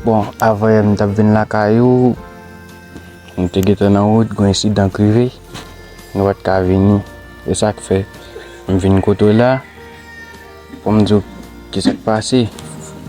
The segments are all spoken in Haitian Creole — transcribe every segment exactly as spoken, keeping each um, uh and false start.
Bon, avanyè m t ap vin lakay ou, m te gentan nan wout, gen yon ensidan k rive, nou pa t ka vini. E sa k fè m vin kote w la, pou m di w ki sa k pase.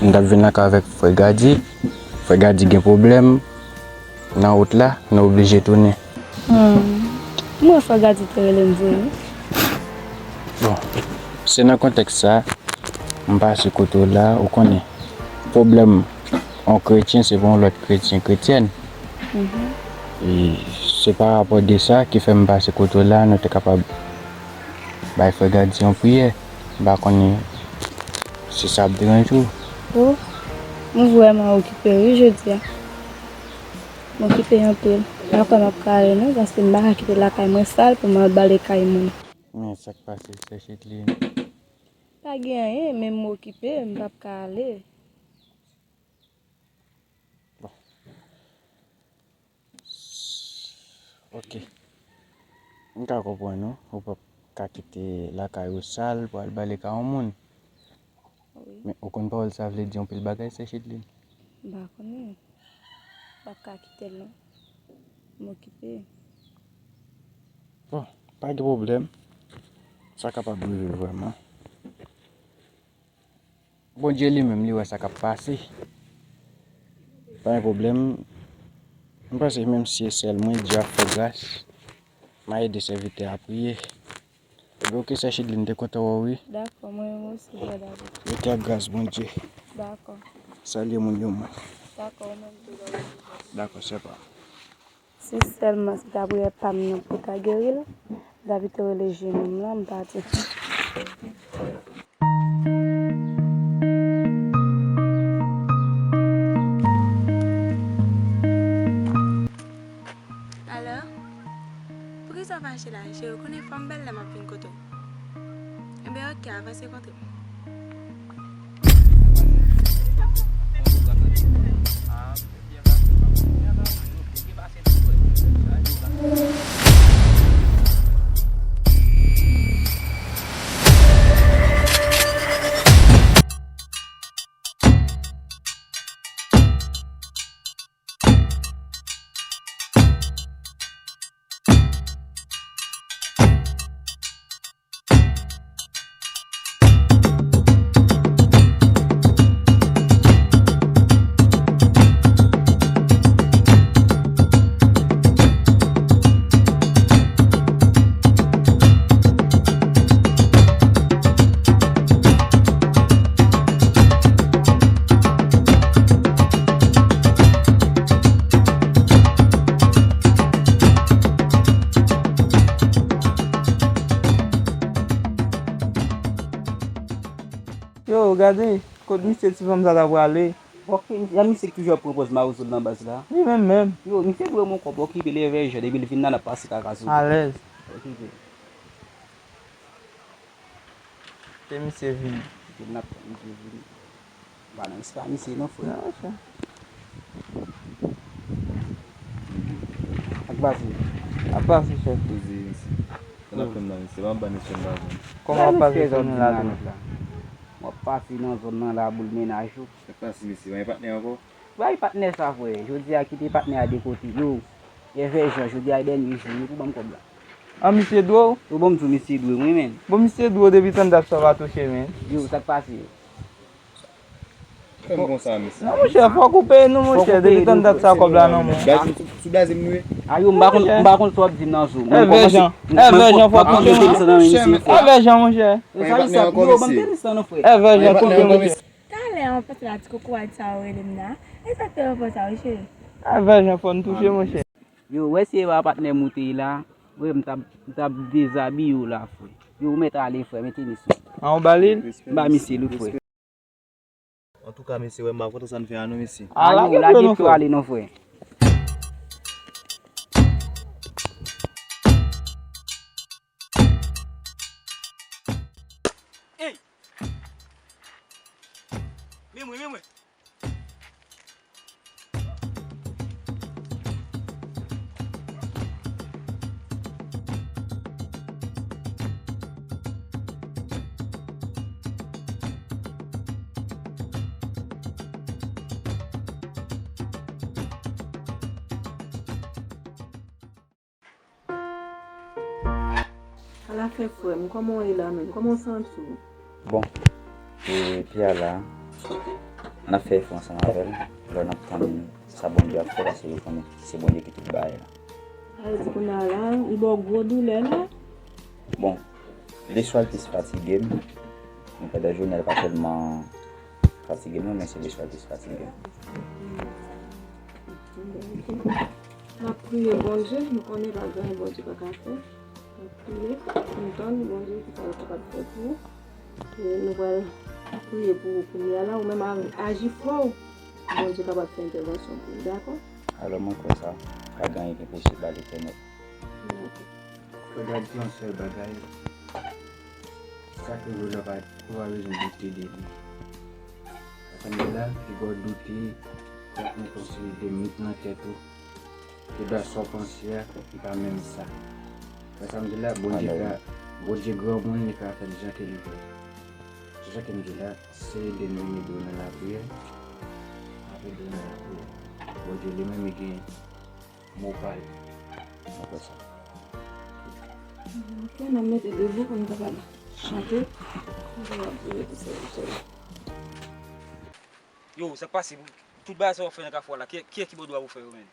M t ap vin lakay avèk frè Gadi. Frè Gadi gen pwoblèm nan wout la, nou oblije tounen. Hmm. M wè frè Gadi te rele m vre, wi. Bon, se nan kontèks sa, m pase kote w la, ou konnen, pwoblèm yon kretyen, se pou yon lòt kretyen, kretyèn. Mhm. E se pa rapò de sa ki fè m pase kote w la, nou te kapab bay frè Gadi yon priyè. M pa konnen si sa ap deranje w. Oh, m vrèman okipe, wi, jodi a. M okipe anpil. M pa kwè m ap ka ale non, paske m pa ka kite lakay mwen sal pou m al bale kay moun. Men sa k pase, sè Chitline? Pa gen anyen, men m okipe, m p ap ka ale. Bon. Ok. M ka konprann ou. Ou p ap ka kite lakay ou sal pou al bale kay yon moun. Wi. Men ou konn pawòl sa vle di anpil bagay, sè Chitline? M pa konnen. M p ap ka kite l non. M okipe. Bon, pa gen pwoblèm. Sa kapab rive vrèman. Bondye li menm, li wè sa k ap pase. Pa gen pwoblèm. M panse menm si e sèl mwen, Dye ap fè gras. M a ede sèvitè a priye. Ebyen, oke, sè Chitline, m te kontan wè w, wi. Dakò, mwen menm osi, frè David. Rete ak gras Bondye. Dakò. Salye moun yo, mwen. Dakò, ou menm tou, frè David. Dakò, sè pa m. Si sèlman se ta priyè pa m nan pou ta geri l, David te rele jenou m lan, m pa di. Alò, poukisa w fache la, cheri? Ou konnen fò m bèl lè m ap vin kote w. Enben, oke, avanse kontre m. Yo, gade, kot misye ti fanm sa ta prale? Ok, misye, misye ki toujou ap pran pòz mawozo l nan baz la. Li menm menm. Yo, misye dwe yon kòb okipe lè vèjan, depi l vin la, n ap pase kaka sou li. Alèz. Okipe. Te misye vini. Te n ap tann misye vini. Ba nan, se pa misye non, frè. Non, frè. Ak pase. Ap pase, chèf. Poze, mesye. Sa n ap fè m la, mesye? Ban m ba mesye m lajan. Kòman w ap pase sou nou la, mesye? W ap pase nan zòn nan la, boul mennaj ou. Sa k pase, mesye? Pa gen patnè ankò? Bay patnè sa, frè. Jodi a, kite patnè a de kote. Yo, Evè Jan, jodi a, e dènye jou, yo pou ban m kòb la. An, misye dwe w? Yo ban m tou, misye dwe m, wi, men. Bon, misye dwe w depi tann dat sa w pa touche, men. Yo, sa k pase? Fè m konsa, mesye. Non, monchè, fòk ou peye nou, monchè, depi tann dat sa kòb la nan men w. Blaze m sou, sou blaze m nou ye. A yo, m pa konn, m pa konn sa w ap di m nan zo. Evè Jan, Evè Jan, fòk ou touche, monchè. Evè Jan, monchè. Yo, sa li sa, yo, ban m tenis lan non, frè. Evè Jan, touche, monchè. Talè an pase la, ti kokorat sa yo rele m la. E sa k fè yo fè sa, wi, cheri? Evè Jan, fò n touche, monchè. Yo, wè si e pa patnè m ou te ye la, wè m t ap, m t ap dezabiye w la, frè. Yo, ou mèt ale, frè, men tenis ou. An, ou ba li l? M ba misye l, wi, frè. Antouka, mesye, wè, m pa kontan sa n fè a non, mesye. A, lage pye w ale non, frè. Ey! Men mwen, men mwen. Ala fè frè m, kòman w ye la menm? Kòman w santi w? Bon, e Piala, n ap fè efò ansanm avè l. Lè n ap tann sa Bondye ap fè, paske yo konnen se Bondye ki tout bagay la. Sa vle di kounye a la, li ba w gwo doulè la? Bon, leswa l plis fatige m. Men pandan jounen l pa tèlman fatige m non, men se leswa l plis fatige m. N ap priye Bondye, nou konnen pa gen anyen Bondye pa ka fè. N ap priye, n tann Bondye ki sa l kapab fè pou ou. E nou pral priye pou ou kounye a la, ou menm a- aji fò, Bondye kapab fè entèvansyon pou ou, dakò? Alò, mwen kwè sa, pa gen anyen ki enposib ba Letènèl. Dakò. Fò gade yon sèl bagay, sa k rive w la pa, ou pa bezwen doute de li. Sa sanble la, piga w doute, w ap mete yon seri de mit nan tèt ou. Piga sa w panse a, li pa menm sa. Sa sanble la, Bondye ka, Bondye granmoun, li ka fè l jan ke li vle. Se sa ke m di la, se ede nou ede w nan lapriyè, n ap ede w nan lapriyè. Bondye li menm, li gen mo pa l. Mwen kwè sa. Ok, n ap mete debout pou n kapab chante. Bondye ap priye pou sèvitè l. Yo, sa k pase? Tout bagay sa w ap fè nan Kafou a la, ki, ki, ki bò dwa pou fè yo, menn?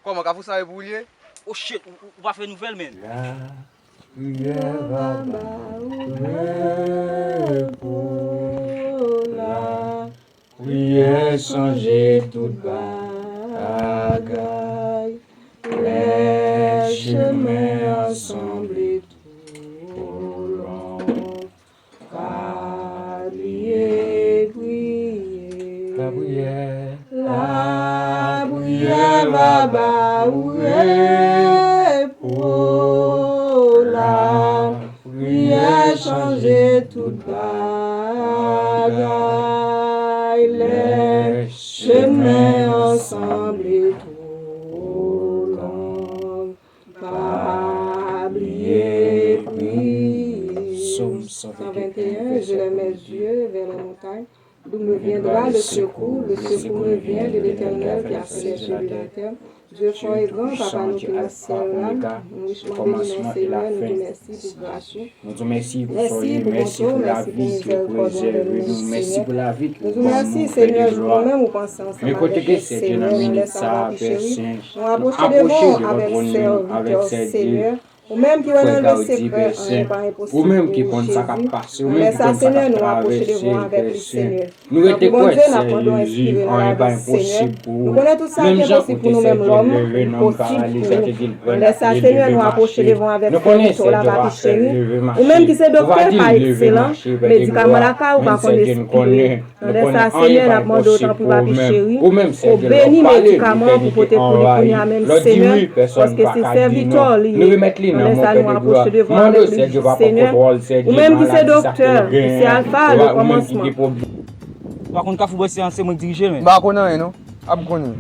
Kòman, Kafou sa e pou w li ye? Oh shit, ou, ou, ou pa fè nouvèl, menn? Lapriyè va ba ou repo. Lapriyè chanje tout bagay. Lè chemen an sanble twò long, pa bliye priye. Lapriyè. Lapriyè va ba ou repo. Lapriyè chanje tout bagay. Lè chemen an sanble twò long, pa bliye priye. Psaume cent vingt et un, je lève mes yeux vers les montagnes. D'où me viendra le secours? Le secours me vient de l'Éternel qui a fait les cieux et la terre. Dieu fort et grand, Papa nou ki nan syèl la, nou richman beni non Senyè, nou di mèsi pou gras ou. Nou di w mèsi pou bonte w, mèsi pou mizèrikòd ou anvè nou, Senyè. Nou di w mèsi, Senyè, jou nou menm ou panse ansanm avèk nou, Senyè, nan lè sa a, papi cheri. Nou apwoche devan w avèk sèvitè w, Senyè. Ou menm ki wè nan lè sekrè, anyen pa enposib pou ou, Jezi. Nan lè sa, Senyè, nou apwoche devan w avèk li, Senyè. Tanpri, Bondye, n ap mande w enspire nan lavi, Senyè. Nou konnen tout sa ki enposib pou nou menm lòm, li posib pou ou. Nan lè sa, Senyè, nou apwoche devan w avèk sèvitè w la, papi cheri. Ou menm ki se doktè pa ekselan, medikaman lakay ou pa konn espire. Nan lè sa, Senyè, n ap mande w tanpri, papi cheri, pou w beni medikaman pou pote pou li kounye a menm, Senyè, paske se sèvitè w li ye. Nan lè sa, nou apwoche devan w avèk li, Senyè. Ou menm ki se doktè, ki se alfa, le kòmansman. Ou pa konn Kafou Bwè se, se mwen k dirije l, men. M pa konn anyen, non. A m konnen.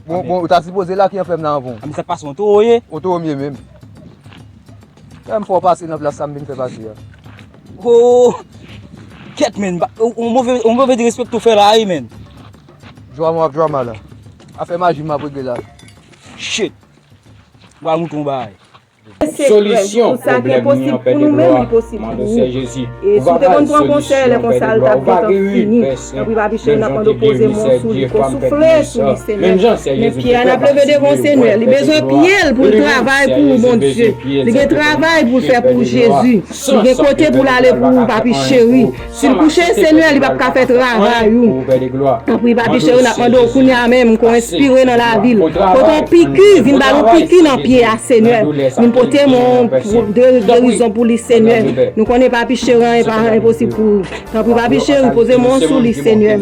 Bon, bon, ou ta sipoze la ki an fè m nan anvan w. A, men sa k pase, on towo ye? On towo m ye menm. Kè m fè w pase nan plas sa m vin fè pase a. Oh! Kèt, menn. Ba- On, on move, on move derespekte w fè la, wi, menn. Drama w ap drama la. Afè maji m ap regle la. Shit. M pral montre w yon bagay. Solisyon pwoblèm nou anpè de glwa, mande w Sè Jezi. E si w te konn pran konsèy lè konsa, l t ap gentan fini. Tanpri, papi cheri, n ap mande w poze men w sou li, ko soufle sou li, Senyè. Men pyè a n ap leve devan w, Senyè. Li bezwen pye l pou l travay pou ou, Bondye. Li gen travay pou l fè pou ou, Jezi. Li gen kote pou l ale pou ou, papi cheri. Si l kouche, Senyè, li p ap ka fè travay ou. Tanpri, papi cheri, n ap mande w kounye a menm, ko enspire nan lavi l. Pote yon piki, vin ba l yon piki nan pye a, Senyè. Vin pote men w de gerizon pou li, Senyè. Nou konnen, papi cheri, anyen pa enposib pou ou. Tanpri, papi cheri, poze men w sou li, Senyè.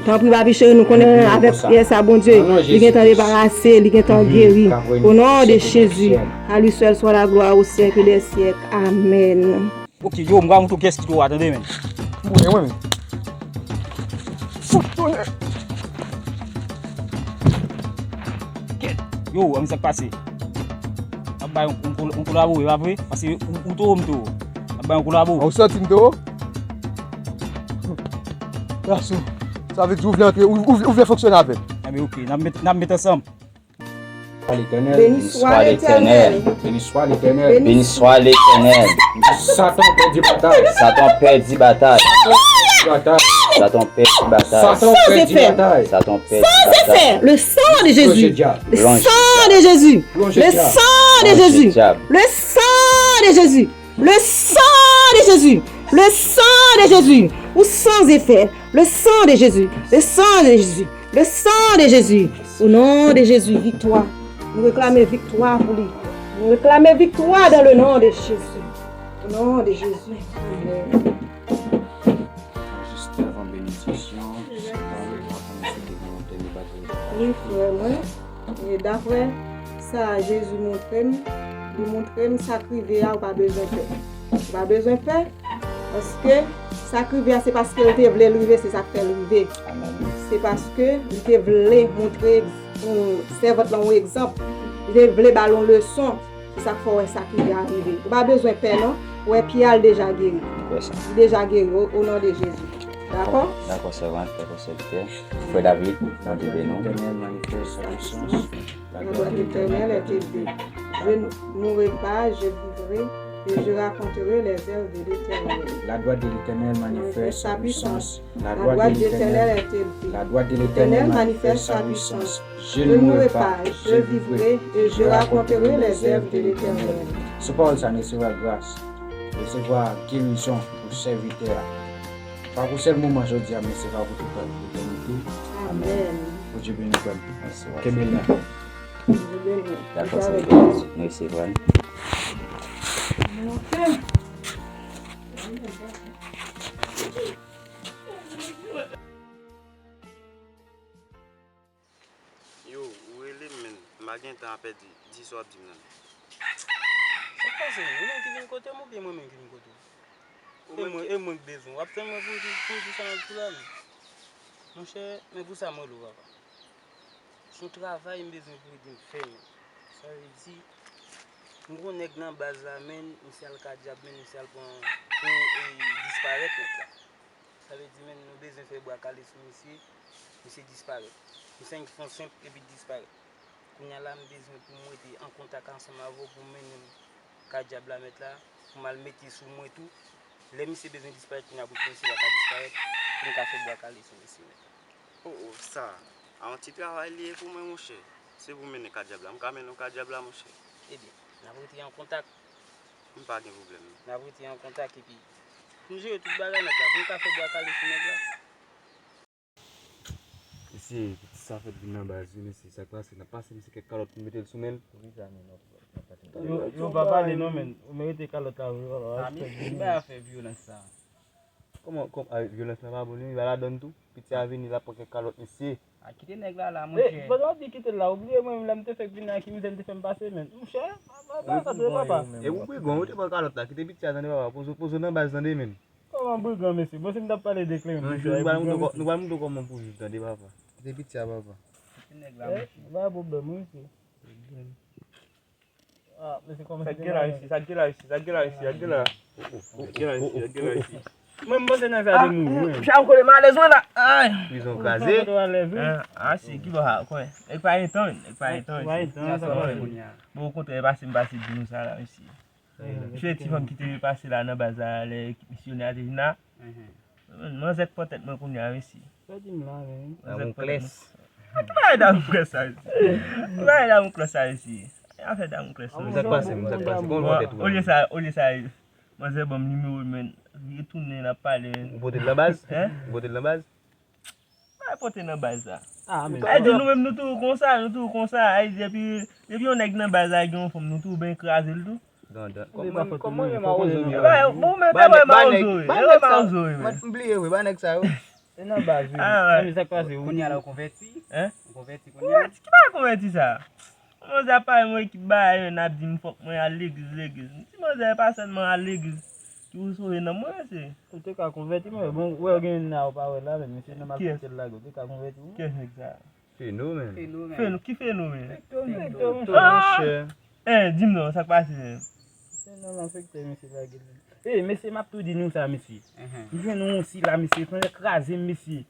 Tanpri, papi cheri, nou konnen avèk priyè sa, Bondye, li gentan debarase, li gentan geri. Au nom de Jésus, à lui seul soit la gloire au siècle des siècles. Amen. Ok, yo, m pral montre w kiyès ki towo a, tande, menn. Mwen, mwen, menn. Fout tonnè. Yo, ann, sa k pase? N ap bay yon, yon kol-, yon kolabo, e pa vre? Paske ou, ou towo, m towo. N ap bay yon kolabo. Ou santi m towo? Gason, sa vle di ou vle antre, ou, ou, ou vle fonksyone avè m? Enben, ok, n ap met, n ap met ansanm. Béni soit l'Éternel. Béni soit l'Éternel. Béni soit l'Éternel. Satan pèdi batay. Satan pèdi batay. Batay. Satan pèdi batay. Satan pèdi batay. Satan pèdi batay. Le sang de Jésus. Le sang de Jésus. Le sang de Jésus. Le sang de Jésus. Le sang de Jésus. Le sang de Jésus. Ou sans effet. Le sang de Jésus. Le sang de Jésus. Le sang de Jésus. Au nom de Jésus, victoire. Nou reklame viktwa pou li. Nou reklame viktwa dans le nom de Jésus. Au nom de Jésus. Amen. Jis avan benediksyon, Senyè, nou ap remersi pou volonte nou ba Jezi. Wi, frè mwen. E daprè sa Jezi montre m, li montre m sa k rive a, ou pa bezwen pè. Ou pa bezwen pè, paske sa k rive a, se paske l te vle l rive, se sa k fè l rive. Amèn. Se paske li te vle montre yon sèvant lan yon egzanp. Li te vle ba l yon leson. Se sa k fè w wè sa k rive a rive. Ou pa bezwen pè non. Ou wè pye a l deja geri. Li deja geri o, o non de Jezi. Dakò? Dakò, sèvant, dakò, sèvitè. Frè David, Bondye beni w. L'Éternel manifeste sa puissance. La gloire de l'Éternel est élevée. Je ne mourrai pas, je vivrai et je raconterai les œuvres de l'Éternel. La gloire de l'Éternel manifeste sa puissance. La gloire de l'Éternel est élevée. La gloire de l'Éternel manifeste sa puissance. Je ne mourrai pas, je vivrai et je raconterai les œuvres de l'Éternel. Sou pawòl sa, n resevwa gras, resevwa gerizon pou sèvitè a. Pa pou sèl moman jodi a, men se pa pou tout etènite. Amèn. Bondye beni frè m. Kenbe la. Bondye beni. Dakò, se nou resevwa. Yo, ou rele m, men m pa gen tan a pèdi. Di sa w ap di m nan. Sa k pase? Ou menm ki vin kote m oubyen mwen menm ki vin kote w? E mwen, e mwen k bezwen w. W ap tann mwen pou, pou, pou di sa m ap di la, men. Monchè, men pou sa m rele w, papa. Se yon travay m bezwen pou w ede m fè, men. Sa vle di, m gon nèg nan baz la, men, misye al ka dyab, men, misye al pran pou, e, disparèt nèg la. Sa vle di, men, nou bezwen fè bwa kale sou misye, misye disparèt. Misye fè yon senp epi disparèt. Kounye a la, m bezwen pou m rete an kontak ansanm avè w pou w mennen m ka dyab la mèt la, pou m al mete sou mwen tou. Lè misye bezwen disparèt, kounye a pou misye pa ka disparèt, pou m ka fè bwa kale sou misye mèt la. O, o, sa a yon ti travay li ye pou mwen, monchè. Se pou w mennen ka dyab la, m ka mennen w ka dyab la, monchè. Ebyen, n ap rete an kontak. M pa gen pwoblèm. N ap rete an kontak epi pou n jere tout bagay nèt la, pou n ka fè bwa kale sou nèg la. Mesye, pitit sa fèt vin nan baz wi, mesye. Sa k pase? N ap pase misye kèk kalòt pou mete l sou men l. Poukisa nou nan, nan pati? Yo, yo pa pale non, men. Ou merite kalòt la vre, papa. Sa mesye, ki bagay afè vyolans sa? Kòman, kòm, a, vyolans la pa bon, li pa ladann tou. Piti a vini, l ap pran kèk kalòt, mesye. A, kite nèg la la, monchè. Pandan w ap di kite l la, ou bliye mwen menm lè m te fèk vini a ki mizè l te fè m pase, men. Monchè, pa, pa, pa, pa, papa. E ou brigan, ou te pran kalòt la, kite piti a tande, papa. Poze w, poze w nan baz tande, men. Kòman brigan, mesye? Bon, si m t ap pale de Clément, mesye, nou pral montre w kòman pou viv, tande, papa. Kite piti a, papa. Kite nèg la, monchè. Pa pwoblèm, wi, mesye. Ah, mesye, kòman sa k gen la isi? Sa k gen la isi? Sa k gen la isi? Sa k gen la? Sa k gen la isi? Sa k gen la isi? Mwen, m panse nèg sa te mouri, mwen. Pye a m kole m alèz, mwen, la. Ay. Prizon kraze. Ah, si, ki bò sa, kwen? Nèg pa gen tan, nèg pa gen tan isi. Bon, okontrè, pase m pase di nou sa la, mesye. Mesye, ti fanm ki te pase la nan baz la, lè ekip misyonè a te vin la. Manzè k pran tèt mwen kounye a, mesye. Sa di m la, men. Manzè k pran tèt mwen. Ki bagay Damoklès sa, mesye? Ki bagay Damoklès sa, mesye? Afè Damoklès sa. Sa k pase, sa k pase? Bon, olye sa, olye sa, manzè ban m nimewo l, men. Retounen, n ap pale, men. Ou pote l nan baz? Hein? Ou pote l nan baz? Bagay pote nan baz la. Ah, men. Ayiti, nou menm, nou toujou konsa, nou toujou konsa. Ayiti, depi, depi yon nèg nan baz la gen yon fanm, nou toujou ben kraze l tou. Kòman, kòman menm a ozo, men? Bon, men, ba nèg, ba nèg, ba nèg sa yo. M bliye, wi, ba nèg sa yo. E nan baz, wi. Ah, ouais. Sa k pase, wi. Kounye a la, ou konvèti? Hein? Ou konvèti kounye a? Konvèti? Ki bagay konvèti sa? Manzè ap pale yon ekip bagay, men, ap di m fòk mwen al legliz, legliz. M di manzè, e pa sèlman al legliz ki pou sove nanm mwen, se. Ou te ka konvèti, men bon, wè, gen youn la ou pa wè la, men misye nan malfektè l lage, ou te ka konvèti, wi. Kiyès nèg sa? Fenomèn. Fenomèn. Feno-, ki fenomèn? Fektò, monchè. Eh, di m non, sa k pase menm? Se nan malfektè misye lage l. Eh, mesye, m ap tou di nou sa, mesye. M jwenn yon sila, mesye, fè kraze m, mesye.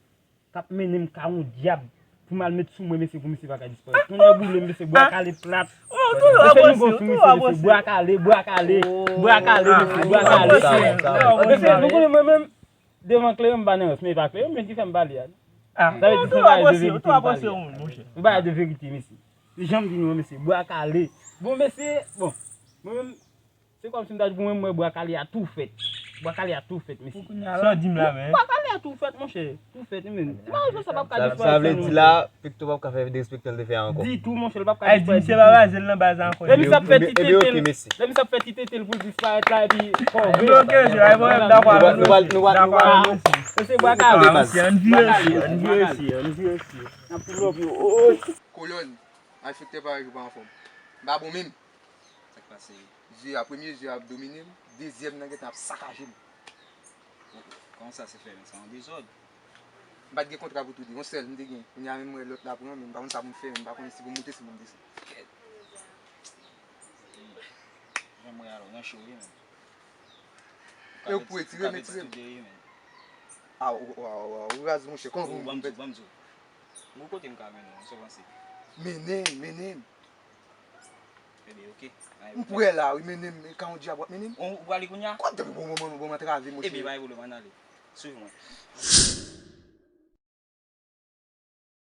K ap mennen m ka yon dyab. Pou m al met sou mwen, mesye, pou misye pa ka disparèt. Tonnè boule m, mesye, bwa kale plat. Mesye, nou gon sou misye, mesye, bwa kale, bwa kale, bwa kale, mesye, bwa kale. Mesye, nou konnen mwen menm, devan Kleren, m pa nan rans, men e pa Kleren, men ki fè m pale a. Sa vle di, se yon bagay de verite m pale a. Yon bagay de verite, mesye. Se jan m di nou an, mesye, bwa kale. Bon, mesye, bon, mwen menm, se kòmsi m ta di pou mwen, mwen, bwa kale a tou fèt. Bwa kale a tou fèt, mesye. Sa w di m la menm? Bwa kale a tou fèt, monchè. Tou fèt, wi, men. Ti maryaj sa p ap ka disparèt. Sa vle di la, Pekto p ap ka fè derespektan l te fè a ankò. Ditou, monchè, l p ap ka disparèt ditou. Ay, di misye pa baze l nan baz ankò. Lè misye ap fè ti tete l, lè misye ap fè ti tete l pou l disparèt la, epi kòve. Ebyen, oke, mesye, ay, mwen menm dakò avè w, mesye. Mesye, bwa kale. Mesye, ann vire, mesye, ann vire, mesye, ann vire, mesye. N ap pull up yo. Kolòn, malfektè pa wè kou pa anfòm. M pa bon menm. Sa k pase? Jwe a, premye jwe a ap domine m, dezyèm nan gentan ap sakaje m. Kòman sa se fè menm? Sa an dezòd. M pa t gen kontra pou tou de. Yon sèl m te gen. Kounye a menm m wè lòt la pran, men m pa konn sa pou m fè, men m pa konnen si pou m moute, si pou m desann. Kèt. Jan m wè a la, w nan cho wi menm. E ou pou retire m, retire m. A, w, w, w, w raz, monchè. Kòman pou m fè? Bon, kote m ka mennen w, sa w panse? Mennen m, mennen m. Ebyen, oke. M prè la, wi, mennen m. Ka yon djab w ap mennen m? Ou prale kounye a? Kote bon, bon, bon, bon, antrave, monchè. Ebyen, pa gen pwoblèm, ann ale. Swiv mwen.